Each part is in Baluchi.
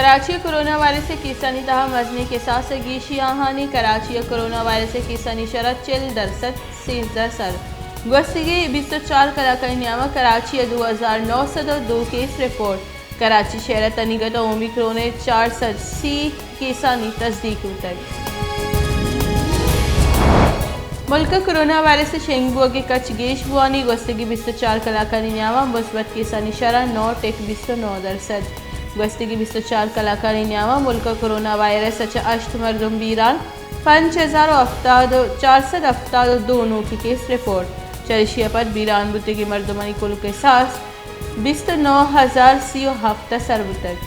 کراچی ءَ کرونا وائرس ءِ کیسانی تہا مزنیں کساس ءِ گیشی آہانی۔ کراچی ءَ کرونا وائرس ءِ کیسانی شرح چل درسد، سیزدہ سر۔ گوستگیں بیست ءُ چار کلاکانی نیام ءَ کراچی ءَ دو ہزار نو سد ءُ دو کیس رپورٹ۔ کراچی شہر ءَ تنیگت ءَ اومیکرون ءِ چار سد سی کیسانی تصدیق بوتگ۔ ملک ءَ کرونا وائرس ءِ شنگ بوگ ءِ کچ گیش بوانی۔ گوستگیں بیست ءُ چار کلاکانی نیام ءَ مثبت کیسانی شرح نو ٹک بیست ءُ نو درسد۔ گوستگیں بیست ءُ چار کلاکانی نیام ءَ ملک ءَ کرونا وائرس ءَ چہ ہشت مردم بیران، پنچ ہزار ءُ ہفتاد، چار سد ہفتاد ءُ دو نوکیں کیس رپورٹ۔ چریشی ءَ پد بیران بوتگیں مردمانی کل کساس بیست ءُ نو ہزار سی ءُ ہفت ءَ سر بوتگ۔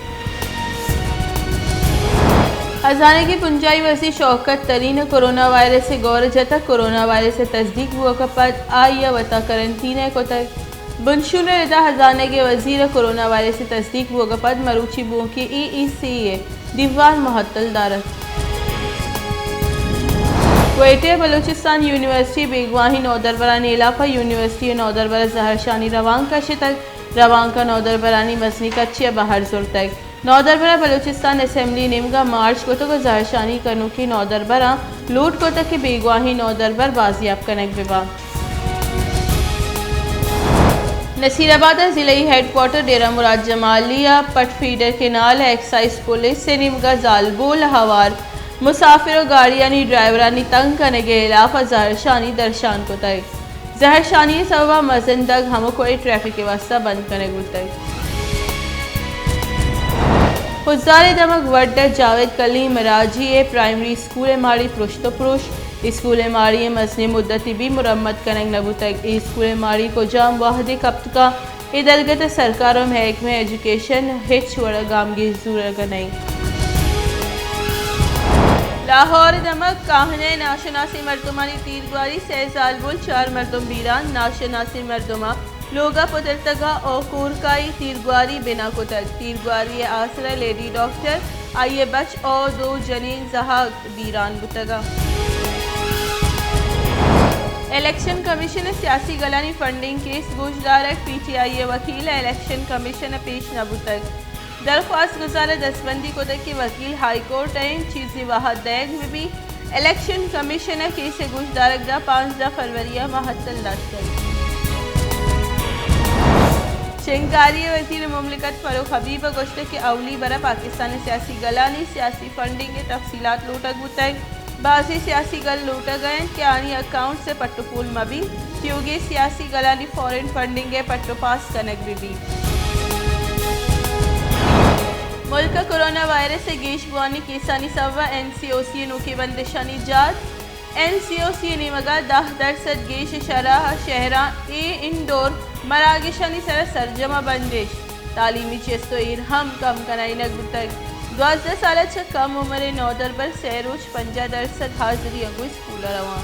ہزانگی بنجاہی وزیر شوکت ترین ءَ کرونا وائرس ءِ گور جتگ۔ کرونا وائرس ءِ تصدیق بوگ ءَ پد آئی ءَ وتا کرنٹین ءَ کتگ۔ بنشون ءِ ردا ہزانگ ءِ وزیر ءَ کرونا وائرس ءِ تصدیق بوگ ءَ پد مروچی بوکیں ای ای سی ءِ دیوان مہتل دارت۔ کوئٹہ ءِ بلوچستان یونیورسٹی ءِ بیگواہیں نودربرانی ہلاپ ءَ یونیورسٹی ءِ نودربر ءَ زہرشانی روانک کشتگ۔ روانک ءَ نودربرانی مزنیں کچے ءَ بہر زرتگ۔ نودربراں بلوچستان اسمبلی ءِ نیمگ ءَ مارچ کتگ ءُ زہرشانی کنوکیں نودربراں لوٹ کتگ کہ بیگواہیں نودربر بازیاب کنگ بہ باں۔ نصیر آباد ءِ ضلعی ہیڈ کوارٹر ڈیرہ مراد جمالی ءَ پٹ فیڈر کینال ءِ ایکسائز پولیس ءِ نیمگ ءَ زالبول ءَ ہوار مسافر ءُ گاڑیانی ڈرائیورانی تنگ کنگ ءِ ہلاپ ءَ زہرشانی درشان کتگ۔ زہرشانی ءِ سبب ءَ مزن دگ ہمک وڑیں ٹریفک ءِ واستہ بند کنگ بوتگ۔ خضدار ءِ دمگ وڈ ءَ جاوید کلیم مراجی ءِ پرائمری اسکول ءِ ماڑی پرشت ءُ پروش۔ اسکول ءِ ماڑی ءَ مزنیں مدتے بیت مرمت کنگ نہ بوتگ۔ اے اسکول ءِ ماڑی کجام وہدے کپتگ اَنت، اے درگت ءَ سرکار ءُ محکمہ ایجوکیشن ءَ ہچ وڑ ءَ گامگیج زورگ ءَ نہ اِنت۔ لاہور ءِ دمگ کاہنہ ءِ ناشناسیں مردمانی تیرگواری، سئے زالبول، چار مردم بیران، ناشناسیں مردماں لوگ ءَ پترتگ ءُ کورکائی تیرگواری بنا کتگ۔ تیرگواری ءِ آسر ءَ لیڈی ڈاکٹر، آئی ءِ بچ ءُ دو جنین زہگ بیران بوتگ اَنت۔ الیکشن کمیشن ءِ سیاسی گلانی فنڈنگ کیس گوشدارگ، پی ٹی آئی ءِ وکیل ءَ الیکشن کمیشن ءَ پیش نہ بوتگ۔ درخواست گزار ءَ دستبندی کتگ کہ وکیل ہائی کورٹ ءَ اِنت، چیزے وہد دئیگ بہ بیت۔ الیکشن کمیشن ءَ کیس ءِ گوشدارگ داں پانزدہ فروری ءَ مہتل داشتگ۔ شنگکاری ءِ وزیر مملکت فروخ حبیب ءَ گوشتگ کہ اولی بر ءَ پاکستان ءِ سیاسی گلانی سیاسی فنڈنگ ءِ تفصیلات لوٹگ بوتگ۔ بازیں سیاسی گل لوٹگ ءَ اَنت کہ آنہی اکاؤنٹس ءِ پٹ ءُ پول مہ بیت، تیوگیں سیاسی گلانی فارن فنڈنگ ءِ پٹ ءُ پاس کنگ بہ بیت۔ ملک ءَ کرونا وائرس ءِ گیش بوانی کیسانی سبب ءَ این سی او سی ءِ نوکیں بندشانی جات۔ این سی او سی ءِ نیمگ ءَ دہ درسد گیش شرح ءَ شہراں اے انڈور مراگشانی سر ءَ سرجم ءَ بندش۔ تعلیمی چست ءُ ایر ہم کم کنائینگ بوتگ۔ دوازدہ سال ءَ چہ کم عمریں نودربر سئے روچ پنجاہ درسد حاضری ءَ گوں اسکول ءَ رواں۔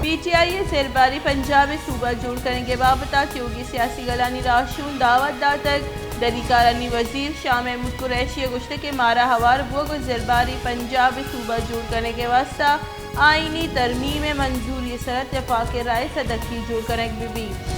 پی ٹی آئی ءَ زرباری پنجاب ءِ صوبہ جوڑ کنگ ءِ بابت ءَ تیوگیں سیاسی گلانی راہشون دعوت داتگ۔ دری کارانی وزیر شاہ محمود قریشی ءَ گوشتگ کہ مارا ہوار بوگ ءُ زرباری پنجاب ءِ صوبہ جوڑ کنگ ءِ واستہ آئینی ترمیم ءِ منظوری ءِ سر ءَ تپاک ءِ رائے سدکی جوڑ کنگ بہ بیت۔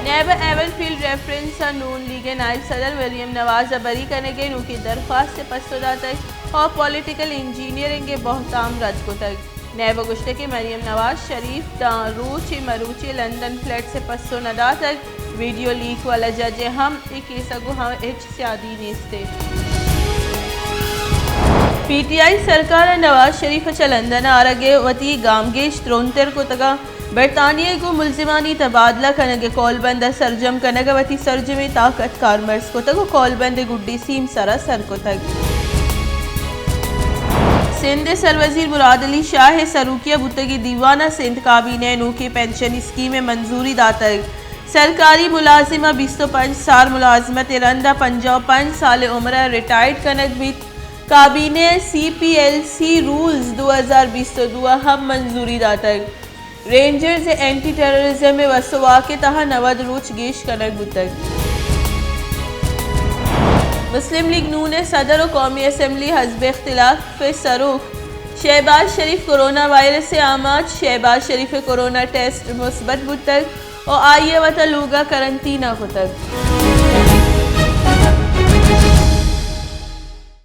نیب ءَ ہیون فیلڈ ریفرنس ءَ نون لیگ ءِ نائب صدر مریم نواز ءَ بری کنگ ءِ نوکیں درخواست ءِ پسو داتگ ءُ پولیٹیکل انجینئرنگ ءِ بہتام رد کتگ۔ نیب ءَ گوشتگ کہ مریم نواز شریف داں روچے مروچی لندن فلیٹس ءِ پسو نہ داتگ، ویڈیو لیک والا جج ءِ ہم اے کیس ءَ گوں ہچ سیادی نیست۔ پی ٹی آئی سرکار ءَ نواز شریف ءَ چہ لندن ءَ آرگ ءِ وتی گامگیج ترندتر کتگ ءُ برطانیہ ءَ گوں ملزمانی تبادلہ کنگ ءِ کولبند ءَ سرجم کنگ ءَ وتی سرجمیں طاقت کارمرز کتگ ءُ کولبند ءِ گڈی سیم سر ءَ سر کتگ۔ سندھ ءِ سروزیر مراد علی شاہ ءِ سروکی ءَ بوتگیں دیوان ءَ سندھ کابینہ ءِ نوکیں پنشنی اسکیم ءِ منظوری داتگ۔ سرکاری ملازم ءَ بیست ءُ پنچ سال ملازمت ءِ رند ءَ پنجاہ ءُ پنچ سال ءِ عمر ءَ ریٹائرڈ کنگ بیت۔ کابینہ ءَ سی پی ایل سی رولز دو ہزار بیست ءُ دو ءَ ہم منظوری داتگ۔ رینجرز ءِ اینٹی ٹیررزم ءِ وس ءُ واک ءِ تہا نود روچ گیش کنگ بوتگ۔ مسلم لیگ نون ءِ صدر ءُ قومی اسمبلی حزب اختلاف ءِ سروک شہباز شریف کرونا وائرس ءِ آماچ، شہباز شریف ءِ کرونا ٹیسٹ مثبت بوتگ۔ ءُ آئی ءَ وت ءَ لوگ ءَ کرنٹین ءَ کتگ۔